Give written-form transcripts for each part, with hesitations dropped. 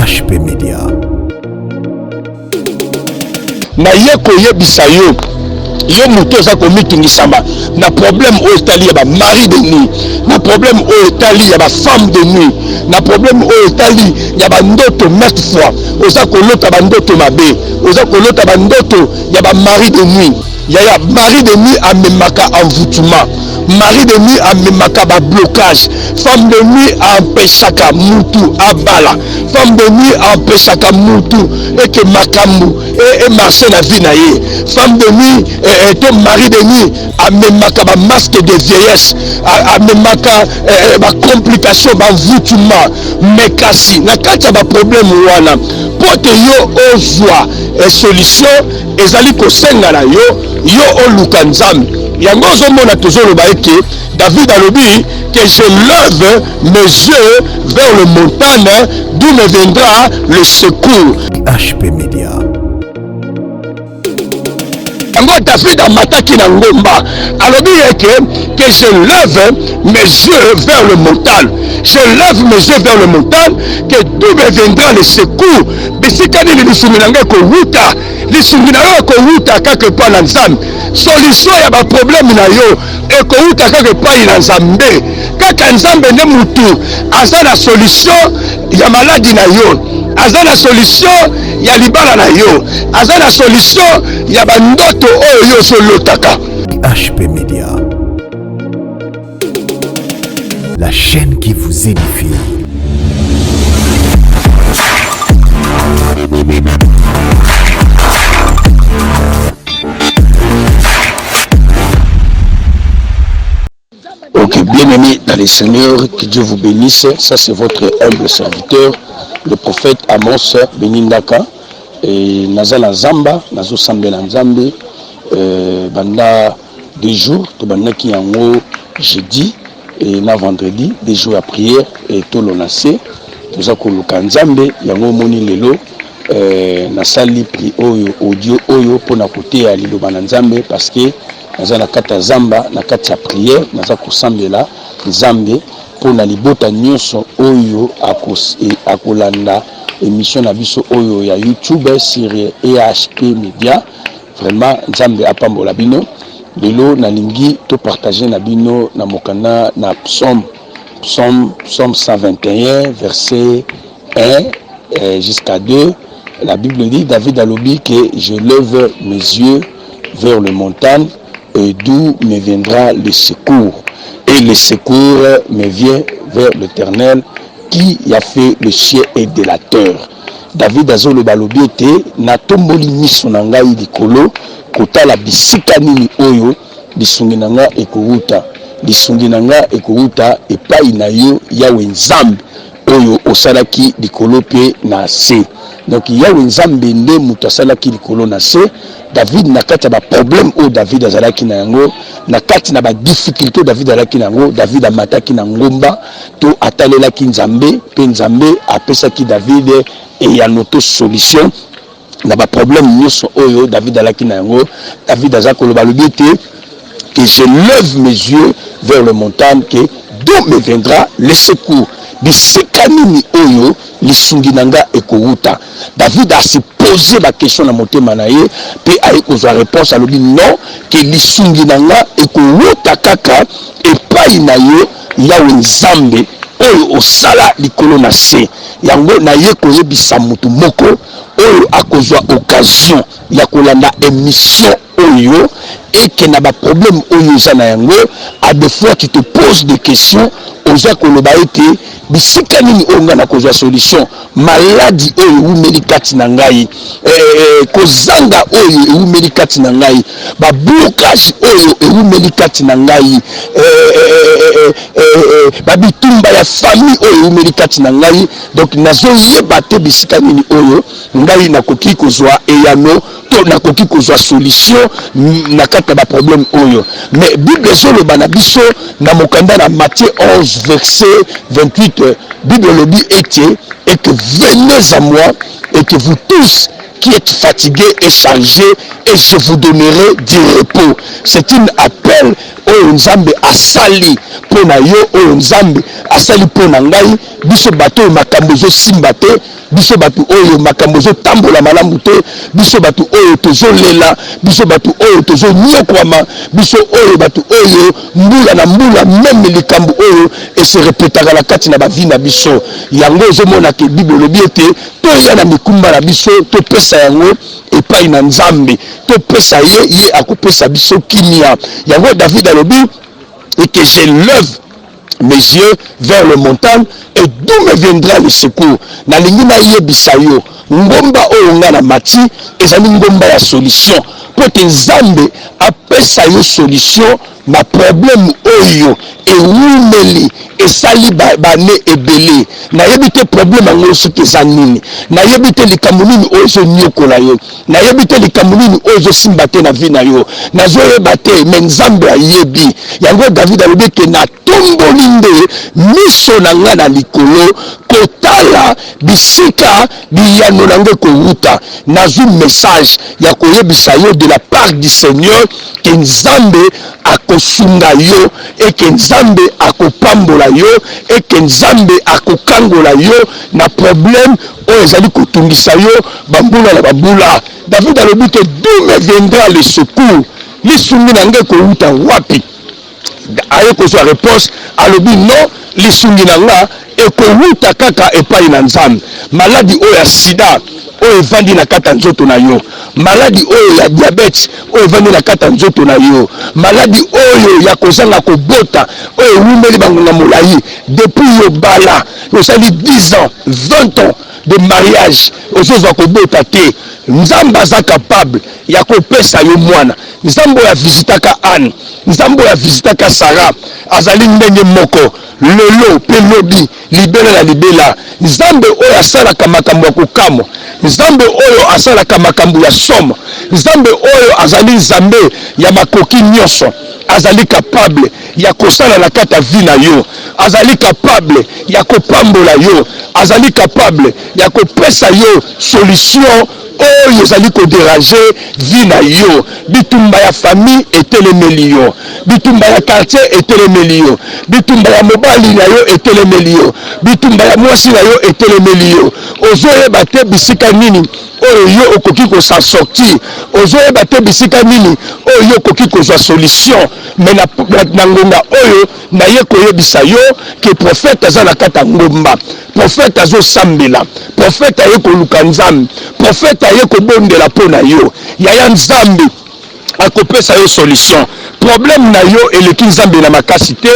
EHP Media. Naye koyebisa yo, yo moto oza komitungisama na problème oyo etali ya ba mari de nuit, na problème oyo etali ya ba femme de nuit, na problème oyo etali ya bandoto maintes fois oza kolota bandoto mabe, oza kolota bandoto ya ba mari de nuit. Yaya, mari de nuit amemaka envoûtement, mari de nuit amemaka ba blocage, femme de nuit empêchaka mutu abala, femme de nuit empêchaka mutu eke makambo emarche na vie na ye. Femme de nuit to mari de nuit amemaka ba masque de vieillesse, amemaka ba complication, ba envoûtement. Mais kasi na kati ya ba problème wana, po te yo ozwa solution, ezali kosenga na yo yo oluka Nzambe. Yango ozomona tozoloba ete David alobi que je lève mes yeux vers le montagne d'où me viendra le secours. HP Media. Yango David amataki na ngomba, alobi eke que je lève mes yeux vers le montagne, je lève mes yeux vers le montagne, que d'où me viendra le secours. Bisika nini lisungi na ngai ekowuta? Lisungi na yo ekowuta kaka epai na Nzambe. Solution ya baproblème na yo ekowuta kaka epai na Nzambe. Kaka Nzambe nde mutu aza na solution ya maladi na yo, aza na solution ya libala na yo, aza na solution ya bandoto oyo yo ozolotaka. HP Media, la chaîne qui vous édifie. Ok, bien-aimés dans le Seigneur, que Dieu vous bénisse. Ça, c'est votre humble serviteur, le prophète Amos Benindaka. Et naza na Zamba, nazo sambela Nzambe, banda 2 jours, tobandaki yango jeudi et na vendredi, 2 jours ya prière et tolona se toza koluka Nzambe. Yango omoni lelo nasali pri oyo audio oyo mpona koteya liloba na Nzambe, parce que naza na kati ya zamba, na kati ya prière, naza kosambela Nzambe mpona libota nyonso oyo akolanda émission na biso oyo ya YouTube sur EHP Media. Vraiment, Nzambe apambola bino. Lelo nalingi topartage na bino na mokanda na psaume 121, verset 1 jusqu'à 2. La Bible dit, David alobi que je lève mes yeux vers le montagne et d'où me viendra le secours. Et le secours me vient vers l'Éternel qui a fait le ciel et de la terre. David azoloba, alobi ete natomboli miso na ngai likolo kotala bisika nini oyo lisungi na ngai ekowuta. Lisungi na ngai ekowuta epai na yo, Yawe Nzambe, oyo osalaki likolo mpe na se. Donc Yawe Nzambe nde moto asalaki likolo na se. David, na kati ya baproblème oyo David azalaki na yango, na kati na badifficulté oyo David azalaki na yango, David amataki na ngomba to atalelaki Nzambe, mpe Nzambe apesaki David eyano to solution na baproblème nyonso oyo David alaki na yango. David aza koloba, alobi ete que je lève mes yeux vers le montagne, que d'où me viendra le secours. Bisika nini oyo lisungi na nga ekowuta? David asi pose baquestion na motema na ye mpe aye kozwa réponse. Alobi non, ke lisungi na nga ekowuta kaka epai na yo, Yawe Nzambe, oyo osala likolo na se. Yango naye koyebisa motu moko oyo akozwa occasion ya kolanda émission oyo eke na baproblème oyo oza na yango. A des fois tu te poses des questions, oza koloba ete bisika nini oyo ngai nakozwa solution? Maladi oyo ewumeli kati na ngai, kozanga oyo ewumeli kati na ngai, bablocage oyo ewumeli kati na ngai, babitumba ya famille oyo ewumeli kati na ngai, donc nazoyeba te bisika nini oyo ngai nakoki kozwa eyano to nakoki kozwa solution na kati ya baproblème oyo. Mais Bible ezoloba na biso na mokanda na Matthieu 11, verset 28, Bible elobi ete et que venez à moi et que vous tous qui êtes fatigués et chargés, et je vous donnerai du repos. C'est une appel oyo Nzambe asali mpo na yo, oyo Nzambe asali mpo na ngai, biso bato oyo makambo ezosimba te. Biso bato oyo makambo ezotambola malamu te, biso bato oyo tozolela, biso bato oyo tozonyokwama, biso oyo bato oyo mbula na mbula meme likambo oyo ese repetaka na kati na bavi na biso. Yango ozomona ke Bible elobi ete toya na mikumba na biso, topesa yango epai na Nzambe, topesa ye, ye akopesa biso kimia. Yango David alobi et que je lève mes yeux vers le montagne et d'où me viendra le secours. Nalingi nayebisa yo, ngomba oyo nga na mati ezali ngomba ya solution, mpo ete Nzambe apesa yo solution na problème oyo ewumeli, esali bane ebele. Nayebi te problème yango soki eza nini, nayebi te likambo nini oyo ezonyokola yo, nayebi te likambo nini oyo ezosimba te na vie na yo, nazoyeba te, me Nzambe ayebi yango. David alobi ete natomboli nde miso na ngai na likolo kotala bisika biyano na ngai ekowuta. Nazwi message ya koyebisa yo de la part du Seigneur ke Nzambe akosunga yo, eke Nzambe akopambola yo, eke Nzambe akokangola yo na problème oyo ezali kotungisa yo bambula na bambula. David alobi te, d'où me viendra le secours? Lisungi na ngai ekowuta wapi? Aye kozwa réponse, alobi non, lisungi na nga ekowuta kaka epai na Nzambe. Maladi oyo ya sida oyo evandi na kati ya nzoto na yo, maladi oyo ya diabète oyo evandi na kati ya nzoto na yo, maladi oyo ya kozanga kobota oyo ewumeli bangonga molai depuis yo bala, osali 10 ans, 20 ans de mariage, ozozwa kobota te, Nzambe aza capable ya kopesa yo mwana. Nzambe oyo avisitaka Anne, Nzambe oyo avisitaka Sarah, azali ndenge moko lelo mpe lobi, libela na libela. Nzambe oyo asalaka makambo ya kokamwa, Nzambe oyo asalaka makambo ya somo, Nzambe oyo azali Nzambe ya makoki nyonso, azali capable ya kosala na kati ya vie na yo, azali capable ya kopambola yo, azali capable ya kopesa yo solution oyo ezali kodéranger vie na yo. Bitumba ya famille etelemeli yo, bitumba ya quartier etelemeli yo, bitumba ya mobali na yo etelemeli yo, bitumba ya mwasi na yo etelemeli yo. Ozoyeba te bisika nini oyo yo okoki kosa sortir, ozoyeba te bisika nini oyo yo okoki kozwa solution. Me na ngonga oyo naye koyebisa yo ke prophète aza na kati ya ngomba, prophète azosambela, prophète aye koluka Nzambe, prophète aye kobondela mpo na yo. Yaya, Nzambe akopesa yo solution. Problème na yo eleki Nzambe na makasi te,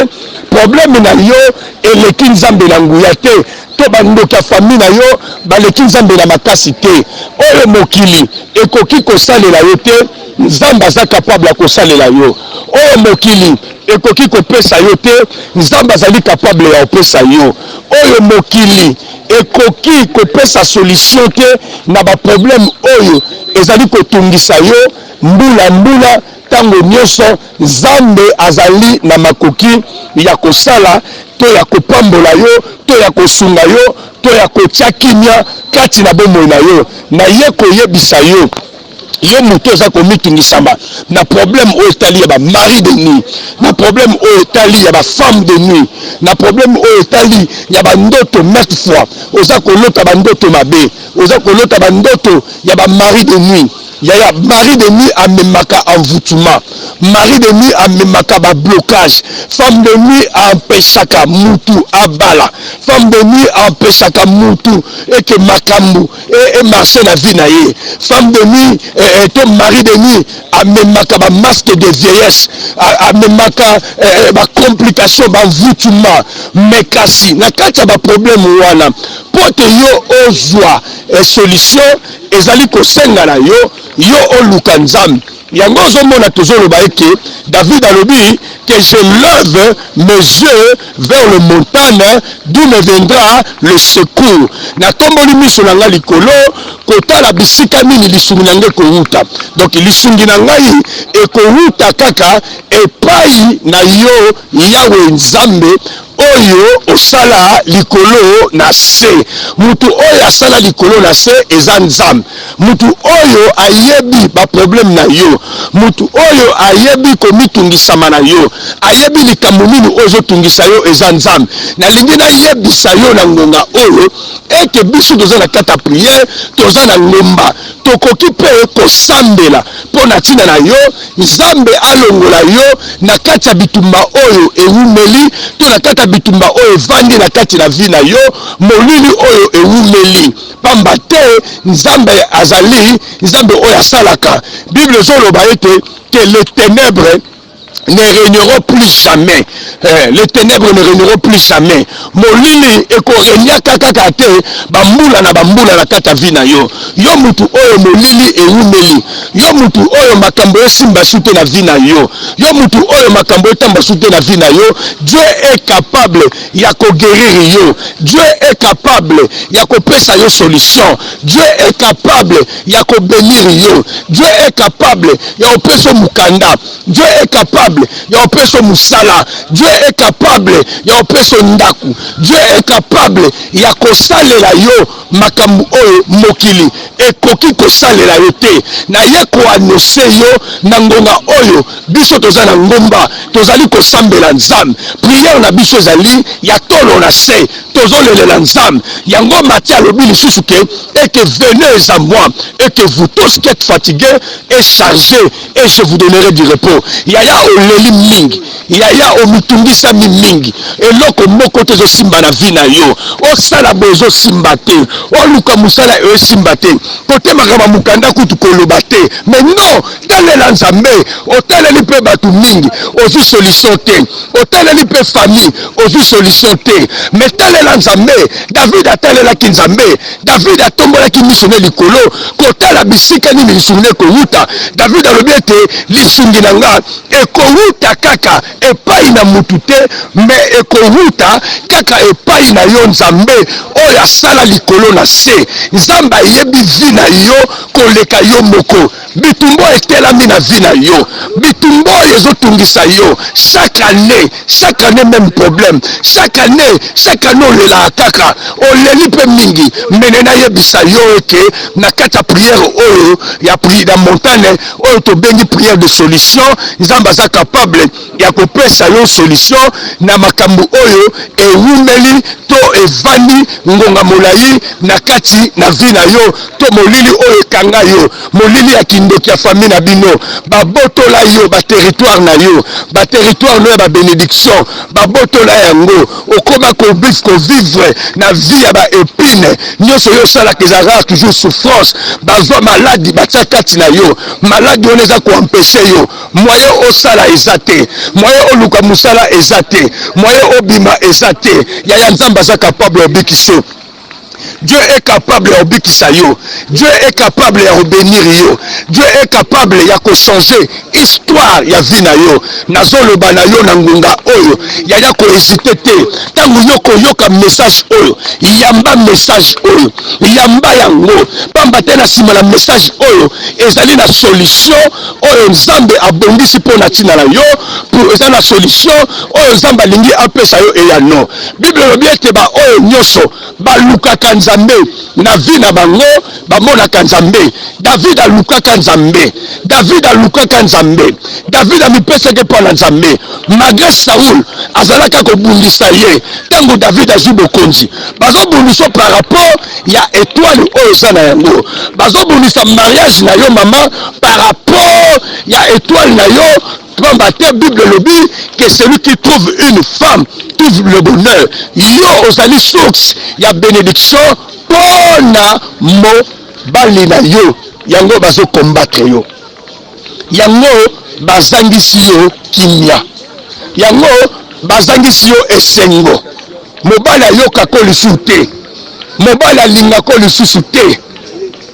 problème na yo eleki Nzambe na nguya te, to bandoki ya famille na yo baleki Nzambe na makasi te. Oyo mokili ekoki kosalela yo te, Nzambe aza capable ya kosalela yo. Oyo mokili ekoki kopesa yo te, Nzambe azali capable ya kopesa yo. Oyo mokili ekoki kopesa solution te na baproblème oyo ezali kotungisa yo mbula mbula, ntango nyonso, Nzambe azali na makoki ya kosala to ya kopambola yo to ya kosunga yo to ya kotia kimia kati na bomoi na yo. Naye koyebisa yo, yo moto oza komitungisama na problème oyo etali ya bamari de nuit, na problème oyo etali ya bafemme de nuit, na problème oyo etali ya bandoto maintes fois oza kolota bandoto mabe, oza kolota bandoto ya bamari de nuit. Yaya, mari de nuit amemaka envoûtement, mari de nuit amemaka bablocage, femme de nuit aempeshaka mutu abala, femme de nuit aempeshaka mutu eke makambo emarche na vie na ye. Femme de nuit to mari de nuit amemaka bamasque de vieillesse, amemaka bacomplication, baenvoûtement. Mais kasi na kati ya baproblème wana, mpo te yo ozwa solution, ezali kosenga na yo, yo oluka Nzambe. Yango ozomona tozoloba eke David alobi que je lève mes yeux vers le montagne, d'où me viendra le secours. Natomboli miso na ngai likolo kotala bisika nini lisungi na ngai ekowuta. Donc lisungi na ngai ekowuta kaka epai na yo, Yawe Nzambe. Oyo osala likolo na se. Mutu oyo asala likolo na se eza Nzambe. Mutu oyo ayebi ba problème na yo, mutu oyo ayebi komitungisama na yo, ayebi likambo nini oyo ezotungisa yo eza Nzambe. Nalingi nayebisa yo na ngonga oyo ete biso toza na kati ya prière, toza na ngomba, tokoki mpe kosambela mpo na ntina na yo, Nzambe alongola yo na kati ya bitumba oyo ewumeli to na kati ya bitumba oyo evandi na kati na vie na yo, molili oyo ewumeli. Pamba te Nzambe azali Nzambe oyo asalaka. Bible ezoloba ete que les tenèbres ne régneront plus jamais. Eh, les ténèbres ne régneront plus jamais. Molili ekoregnaka kaka te bambula na bambula na kati ya vie na yo. Yo mutu oyo molili ewumeli, yo mutu oyo makambo esimba su te na vie na yo, yo mutu oyo makambo etamba su te na vie na yo, Dieu est capable ya ko guerir yo. Dieu est capable ya kopesa yo solution. Dieu est capable ya ko benir yo. Dieu est capable ya kopesa yo mukanda. Dieu est capable ya kopesa yo musala. Dieu est capable ya kopesa yo ndaku. Dieu est capable ya kosalela yo makambo oyo mokili ekoki kosalela yo te. Naye ko annoncer yo na ngonga oyo biso toza na ngomba, tozali kosambela Nzambe. Prière na biso ezali ya tolo na se, tozolelela Nzambe. Yango Matthieu alobi lisusu ke et que venez à moi et que vous tous qui êtes fatigués et chargés et je vous donnerai du repos. Yaya oleli mingi, yaya omitungisami mingi, eloko moko te ezosimba na vie na yo, osala boye ezosimba te, oluka mosala esimba te, kotemaka ba mokanda kutu koloba te, mais non, talela Nzambe. Otaleli mpe bato mingi, ozwi solution te, otaleli mpe famille, ozwi solution te, mais talela Nzambe. David atalelaki Nzambe. David atombolaki miso ne likolo kotala bisika nini lisungi ne ekowuta. David alobi ete lisungi na nga ekowuta kaka epai na mutu te, mais ekowuta kaka epai na yo Nzambe oyo asala likolo na se. Nzambe ayebi vie na yo koleka yo moko. Bitumba oyo etelami na vie na yo, bitumba oyo ezotungisa yo chaque annee, chaque annee meme problème, chaque annee, chaque annee olelaka kaka, oleli mpe mingi. Mene nayebisa yo eke na kati ya prière oyo ya pri, ya montagne oyo tobengi prière de solution, Nzambe aza capable ya kopesa yo solution na makambo oyo ewumeli to evandi ngonga molayi na kati na vie na yo, to molili oyo ekanga yo, molili ya kindoki ya famille na bino, babotola yo ba territoire na yo, ba territoire no ya ba benediction babotola yango, okoma ko vivre na vie ya ba epine, nyonso yo osalaka ezalaka toujours souffrance, bazwa maladi batia kati na yo, maladi wana eza ko empecher yo Moyen osala eza te, moyen oluka musala eza te, moyen obima eza te. Yaya Nzambe aza capable ya obikiso. Dieu est capable ya obikisa yo. Dieu est capable ya kobenir yo. Dieu est capable ya kochanger histoire ya vie na yo. Nazoloba na yo na ngonga oyo, yaya ko hésiter te. Tango yo koyoka message oyo, yamba message oyo, yamba yango, pamba te na sima na message oyo ezali na solution oyo Nzambe abongisi mpo na ntina na yo, mpo eza na solution oyo Nzambe alingi apesa yo eyano. Bible elobi ete baoyo nyonso balukaka Nzambe na vie na bango bamonaka Nzambe. David alukaka Nzambe, David alukaka Nzambe, David amipesaki mpo na Nzambe malgre Saul azalaka kobundisa ye. Ntango David azwi bokonzi, bazobundisa par rapport ya etoile oyo oza na yango, bazobundisa mariage na yo mama par rapport ya etoile na yo, pamba te Bible elobi que celui qui trouve une femme trouve le bonheur. Yo ozali source ya benediction mpona mobali na yo, yango bazo combattre yo, yango bazangisi yo kimia, yango bazangisi yo esengo. Mobali ayokako lisusu te, mobali alingako lisusu te,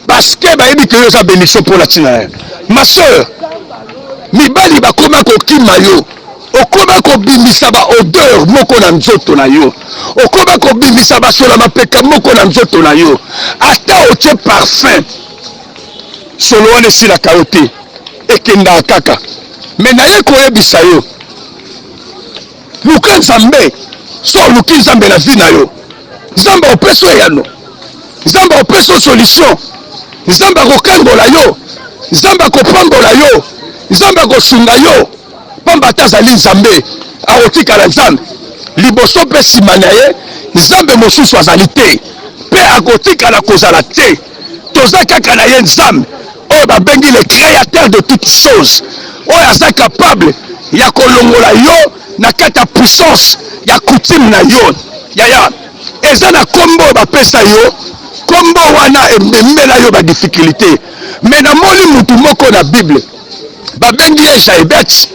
parce que bayebi ke yo oza benediction mpo na ntina na ye. Ma soeur, mibali bakoma kokima yo, okoma kobimisa ba odeur moko na nzoto na yo, okoma kobimisa basola mapeka moko na nzoto na yo, ata otie parfum solo wana esilaka yo te, ekendaka kaka. Me naye koyebisa yo, luka Nzambe. So oluki Nzambe na vie na yo, Nzambe akopesa yo eyano, Nzambe akopesa yo solution, Nzambe akokangola yo, Nzambe akopambola yo, Nzambe akosunga yo, pamba te azali Nzambe, akotikala Nzambe liboso mpe nsima na ye Nzambe mosusu azali te mpe akotikala kozala te. Toza kaka na ye Nzambe oyo babengi le créateur de toutes choses, oyo aza capable ya kolongola yo na kati ya puissance ya coutume na yo. Yaya, eza na kombo oyo bapesa yo, kombo wana ememela yo ba difficulté. Mais namoni mutu moko na Bible babengi ye Jaebets.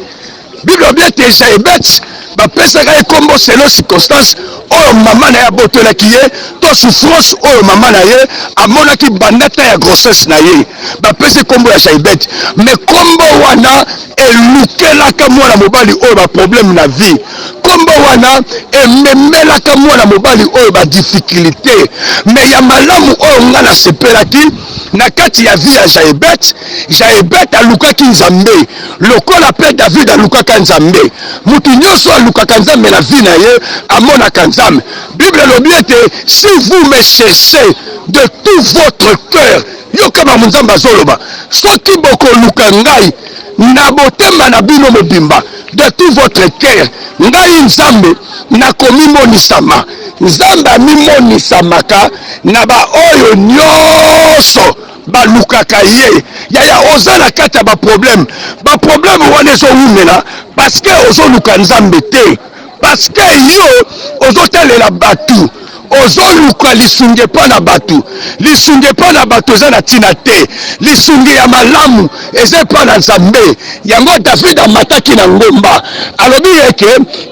Bible elobi ete Jaebets bapesaka ye kombo selon circonstance oyo mama na ye abotolaki ye to souffrance oyo mama na ye amonaki banda temps ya grossesse na ye, bapesi kombo ya Jaebet. Mais kombo wana elukelaka mwana mobali oyo ba problème na vie, kombo wana ememelaka mwana mobali oyo ba difficulté. Mais ya malamu oyo nga nasepelaki na kati ya vie ya Jaebet, Jaebet alukaki Nzambe lokola pe David alukaka Nzambe. Mutu nyonso alukaka Nzambe na vie na ye amonaka Nzambe. Bible elobi ete si vous me cherchez de tout votre cœur, yoka makambo Nzambe azoloba, soki bokoluka ngai na botema na bino mobimba, de tout votre cœur, ngai Nzambe nakomimonisama. Nzambe amimonisamaka na baoyo nyonso balukaka ye. Yaya, oza na kati ya baproblème, baproblème wana ezowumela parce que ozoluka Nzambe te, parce que yo ozotalela bato, ozoluka lisungi epai na bato. Lisungi epai na bato eza na ntina te, lisungi ya malamu eza epai na Nzambe. Yango David amataki na ngomba, alobi eke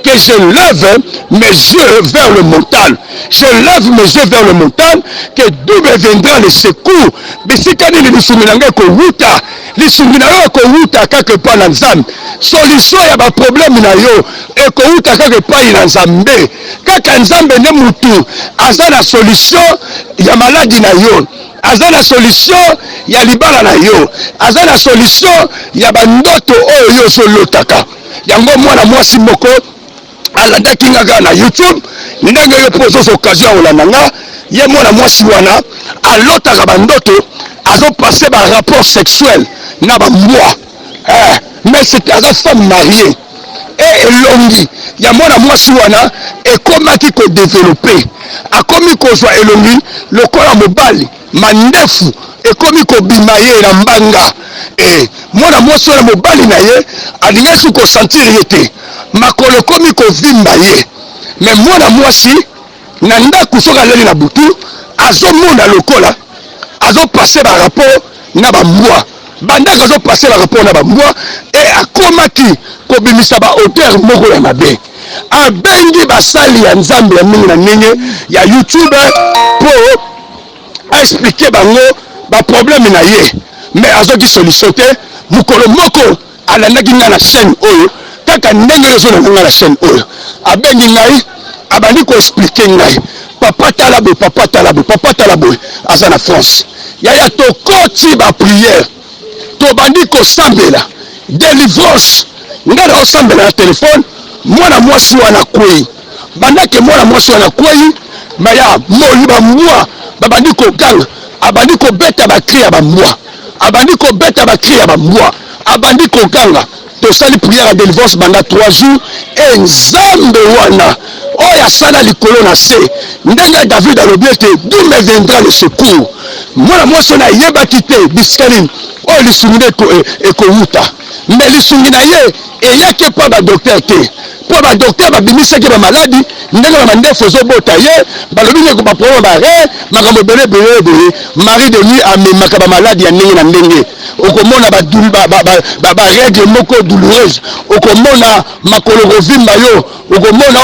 que je lève mes yeux vers le montagne, je lève mes yeux vers le montagne, que d'où me viendra le secours. Bisika nini lisungi na ngai ekowuta? Lisungi na yo ekowuta kaka epai na Nzambe. Solution ya baproblème na yo ekowuta kaka epai na Nzambe. Kaka Nzambe nde mutu aza na solution ya maladi na yo, aza na solution ya libala na yo, aza na solution ya bandoto oyo yo ozolotaka. Yango mwana mwasi moko alandaki nga kaka na YouTube, ndenge yo mpo ozozwa occasion ya kolanda nga. Ye mwana mwasi wana alotaka bandoto, azopasse ba rapport sexuel na bambwa, mais aza femme mariée. E elongi ya mwana mwasi wana ekomaki kodevelope, akomi kozwa elongi lokola mobali, mandefu ekomi kobima ye na mbanga. E mwana mwasi wana, mobali na ye alingaki kosentir ye te, makolo ekomi kovimba ye. Me mwana mwasi na ndako, soki alali na butu, azomona lokola azopasse ba rapport na bambwa. Bandaka azopasse ba rapport na bambwa, e akomaki kobimisa ba odeur moko ya mabe. Abengi basali ya Nzambe ya ndenge na ndenge ya YouTube mpo aexplike bango baproblème na ye, mais azwaki solution te. Mokolo moko alandaki ngai na chaîne oyo, kaka ndenge oyo ozolanda ngai na chaîne oyo, abengi ngai, abandi koexplike ngai: papa tala boye, papa tala boye, papa tala boye. Aza na France. Yaya, tokoti baprière, tobandi kosambela délivrance. Ngai naosambela na telefone, mwana mwasi wana kwei. Bandake mwana mwasi wana kwei, maya moli bambwa babandi koganga, abandi kobeta bacri ya bambwa, abandi kobeta bacri ya bambwa, abandi koganga. Tosali prière ya délivrance banda 3 jours, e Nzambe wana oyo asala likolo na se, ndenge David alobi ete d'où me viendra le secours, mwana mwasi wana ayebaki te bisika nini oyo lisungi nde ekowuta. Me lisungi na ye eyaki epa badocteur te, mpo badocteur babimisaki bamaladi ndenge bamandefu ezobota ye, balobi ndeko baproblème barein, makambo ebele ebele ebele. Mari de nuit amemaka bamaladi ya ndenge na ndenge. Okomona barègle moko douloureuse, okomona makolo kovimba yo, okomona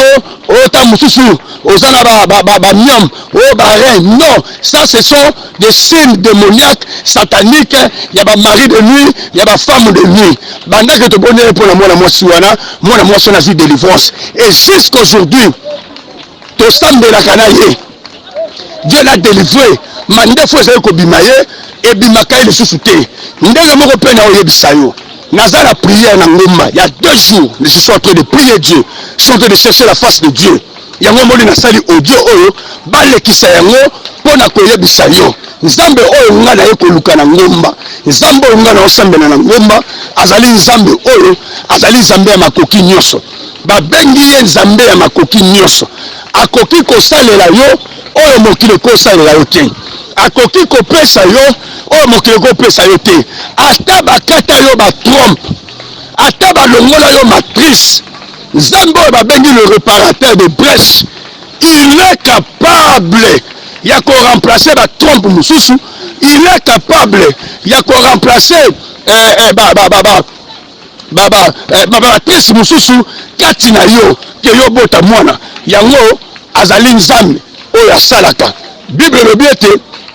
o ta mosusu oza na bamiome o barein. Non, ça ce sont des signes démoniaques sataniques ya bamari de nuit, ya bafemme de nuit. Bandaki tobondeli mpona mwana mwasi wana, mwana mwasi wana azwi délivrance, et jusqu'aujourd'hui tosambelaka na ye. Dieu l'a délivré. Mandefu ezali kobima ye, ebimaka ye lisusu te. Ndenge moko mpe na oyebisa yo, naza na prière na ngomba ya 2 jours, je suis en train de prier Dieu, je suis en train de chercher la face de Dieu. Yango omoni nasali audio oyo, balekisa yango mpo na koyebisa yo Nzambe oyo ngai naye koluka na ngomba, Nzambe oyo ngai naosambela na ngomba, azali Nzambe oyo azali Nzambe ya makoki nyonso. Babengi ye Nzambe ya makoki nyonso. Akoki kosalela yo oyo mokili ekosalela yo te. Akoki kopesa yo oyo mokili ekopesa yo te. Ata bakata yo ba trompe, ata balongola yo matrice, Nzambe oyo babengi le reparateur de brèche, il est capable ya ko remplacer ba trompe mosusu, il est capable ya ko remplacer eh, eh, ba, ba, ba, ba, ba, ba, eh, ba, matrice mosusu kati na yo ke yo bota mwana. Yango azali Nzambe oyo asalaka. Bible elobi ete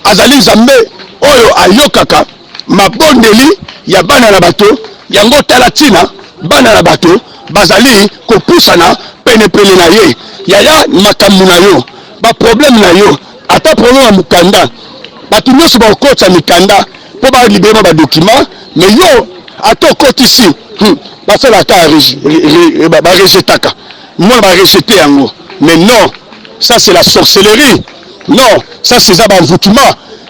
azali Nzambe oyo ayokaka mabondeli ya bana na bato. Yango tala ntina bana na bato bazali kopusana penepene na ye. Yaya, makambo na yo, ba problème na yo, ata problème ya mokanda, bato nyonso bakokotisa mikanda mpo ba libere ba document, mais yo ata okotisi, basalaka ba rejetaka, mona ba rejete yango. Mais non, ça c'est la sorcellerie, non, ça c'est eza ba envoûtement.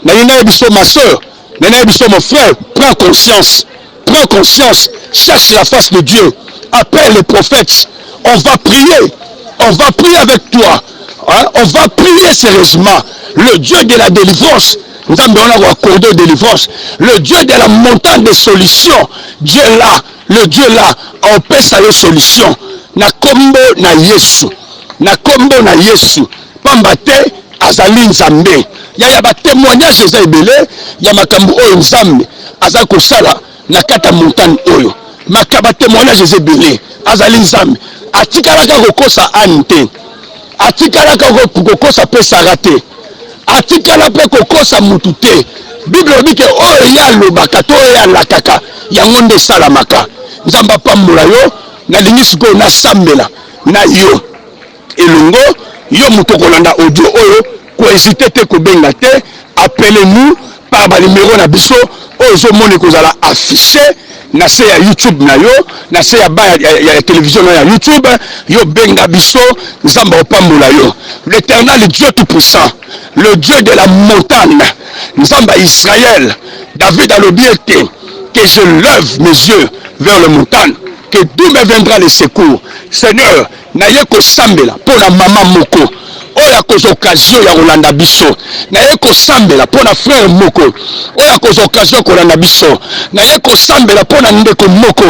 Naye nayebi biso ma soeur, naye nayebi biso mon frère, prends conscience, prends conscience, cherche la face de Dieu, appelle les prophètes, on va prier, on va prier avec toi, hein? On va prier sérieusement. Le Dieu de la délivrance, Nzambe wana ko accorder délivrance, le Dieu de la montagne des solutions, Dieu là, le Dieu là, opesa yo solution na kombo na Yesu, na kombo na Yesu, pamba te azali Nzambe. Yaya, ba témoignage eza ebele ya makambo oyo Nzambe aza kosala na kati ya montagne oyo. Ba témoignage eza ebele. Azali Nzambe, atikalaka kokosa Anne te, atikalaka kokosa mpe Sara te, atikala mpe kokosa mutu te. Bible elobi ke oyo ye alobaka to oyo ye alakaka, yango nde esalamaka. Nzambe apambola yo. Nalingi sikoyo nasambela na yo elongo. Yo moto okolanda audio oyo, kohésite te, kobenga te, appelez-nous par ba numéro na biso oyo ozomona ekozala affiché na se ya YouTube na yo, na se ya ba ya télévision na ya YouTube. Yo benga biso, Nzambe opambola yo. L'Éternel Dieu tout-puissant, le Dieu de la montagne, Nzambe ya Israël, David alobi ete que je lève mes yeux vers le montagne, que d'où me viendra le secours. Seigneur, naye kosambela mpo na mama moko oyo akozwa occasion ya kolanda biso. Naye kosambela mpo na frère moko oyo akozwa occasion ya kolanda biso. Naye kosambela mpo na ndeko moko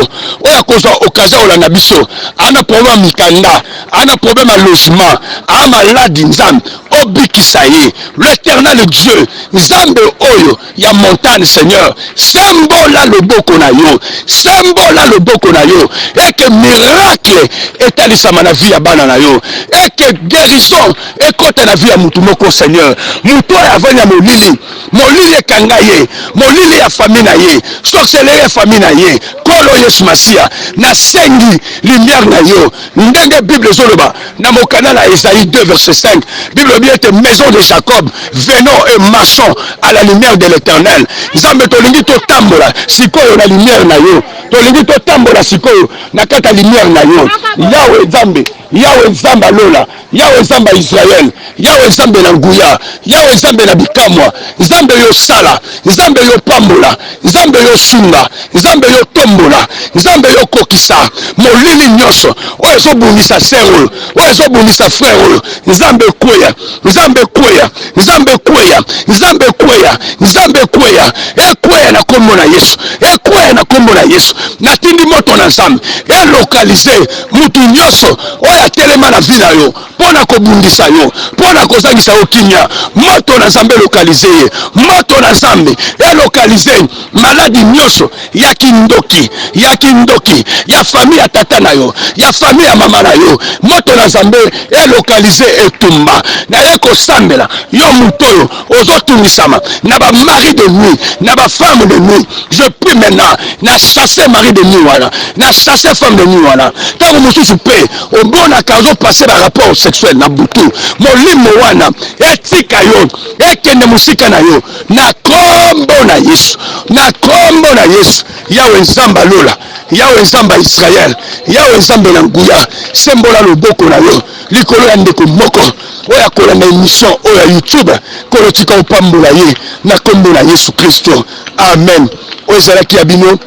oyo akozwa occasion ya kolanda biso. Ana problème ya mikanda, ana problème ya logement, a maladi, Nzambe obikisa ye. L'Éternel Dieu, Nzambe oyo ya montagne, Seigneur, sembola loboko na yo, sembola loboko na yo, eke miracle etalisama na vie ya bana na yo, eke guérison ekota na vie ya mutu moko. Seigneur, mutu oyo avandi ya molili, molili ekanga ye, molili ya famille na ye, sorcellerie ya famille na ye, Nkolo Yesu Masiya, nasengi lumière na yo, ndenge Bible ezoloba na mokanda na Esaïe 2 verset 5. Bible elobi ete maison de Jacob, venons et marchons à la lumière de l'Éternel. Nzambe, tolingi totambola sikoyo na lumière na yo, tolingi totambola sikoyo na kati ya lumière na yo, Yawe Nzambe, Yawe Nzambe alola, Yawe Nzambe ya Israël, Yawe Nzambe na nguya, Yawe Nzambe na bikamwa, Nzambe yosala, Nzambe yopambola, Nzambe yosunga, Nzambe yotombola, Nzambe yokokisa molili nyonso oyo ezobundisa sœur oyo, oyo ezobundisa frère oyo. Nzambe ekweya, Nzambe ekweya, Nzambe ekweya, Nzambe ekweya, Nzambe ekweya, ekweya na kombo na Yesu, ekweya na kombo na Yesu. Natindi moto na Nzambe elokalize mutu nyonso oyo atelema na vie na yo mpo na kobundisa yo, mpo na kozangisa yo kimia. Moto na Nzambe elokalize ye, moto na Nzambe elokalize maladi nyonso ya kindoki, ya kindoki ya famille ya tata na yo, ya famille ya mama na yo. Moto na Nzambe elokalize etumba. Naye kosambela yo moto oyo ozotungisama na ba mari de nuit, na ba femme de nuit. Je prie maintenant na chasse mari de nuit wana, na chasse femme de nuit wana. Ntango mosusu mpe omonaka ozopasse ba rapport sexuel na butu, molimo wana etika yo, ekende mosika na yo na kombo na Yesu, na kombo na Yesu. Yawe Nzambe alola, Yawe Nzambe ya Israel, Yawe Nzambe na nguya, sembola loboko na yo likolo ya ndeko moko oyo akolanda emission oyo ya YouTube. Nkolo, tika opambola ye na nkombo na Yesu Kristo, amen. Oyo ezalaki ya bino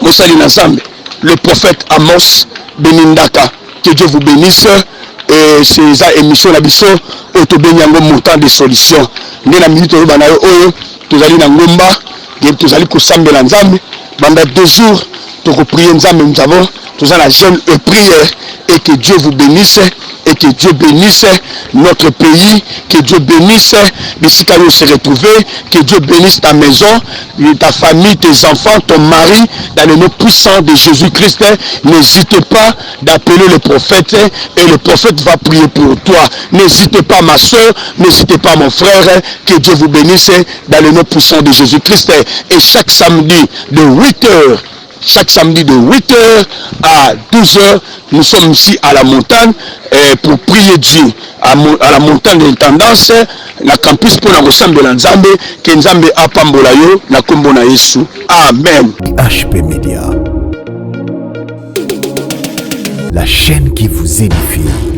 mosali na Nzambe, le prophète Amos Benindaka. Que Dieu vous bénisse. Et c'est eza émission na biso oyo tobengi yango Montant de solution. Nde na minute oyo na yo oyo tozali na ngomba, tozali kosambela Nzambe banda 2 jours, tokoprier Nzambe. Nous avons, toza na jeûne et prière. Et que Dieu vous bénisse et que Dieu bénisse notre pays, que Dieu bénisse bisika yo se retrouver, que Dieu bénisse ta maison, ta famille, tes enfants, ton mari, dans le nom puissant de Jésus-Christ. N'hésitez pas d'appeler le prophète et le prophète va prier pour toi. N'hésitez pas, ma soeur, n'hésitez pas, mon frère. Que Dieu vous bénisse dans le nom puissant de Jésus-Christ. Et chaque samedi de 8 heures, chaque samedi de 8h à 12h, nous sommes ici à la montagne pour prier Dieu. À la montagne d'intendance, na campus pour na kosambela Nzambe, que Nzambe apambola yo na kombo na Yesu. Amen. HP Media. La chaîne qui vous édifie.